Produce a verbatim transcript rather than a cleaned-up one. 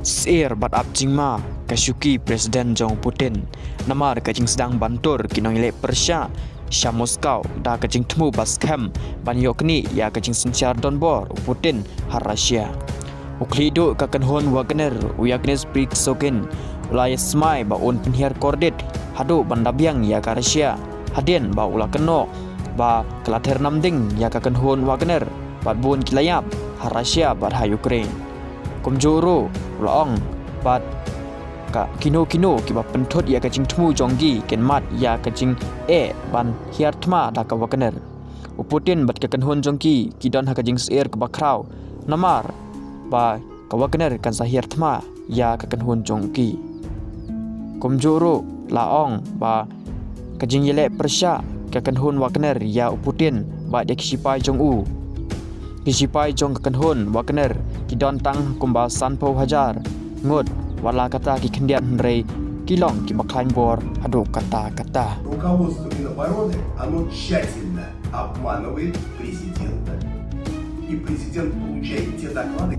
Syier bad ap jingma ka shuki President jong u Putin namar ka jingsdang ban tur ki nongïaleh pyrshah sha Moscow da ka jingthmu ba skhem ban ïoh knieh ïa ka jingsynshar donbor u Putin ha Russia. U khlieh duh ka kynhun Wagner u Yevgeny Prigozhin u la ïasmai ba un pynhiar kordit haduh ban da biang ïa ka Russia hadien ba u la kynnoh ba ka la ther namding ïa ka kynhun Wagner bad bun ki la ïap ha Russia bad ha Ukraine. Kumjuh ruh u la ong ba ka kino kino kiba pynthut ïa ka jingthmu jong ki kin mad ïa ka jingeh ban hiar thma da ka Wagner. U Putin bad ka kynhun jong ki ki don ha ka jingsyier kaba khraw namar ba ka Wagner kan sa hiar thma ïa ka kynhun jong ki. Kumjuh ruh la ong ba ka jingïaleh pyrshah ka kynhun Wagner ïa u Putin bad ïa ki shipai jong u. Ki shipai jong ka kynhun Wagner ki don tang kumba sanphew hajar ngut, wat la kata ki khyndiat, hynrei ki long kiba khlaiñ bor haduh katta katta. Руководство Минобороны, оно тщательно обманывает президента. И президент получает те доклады,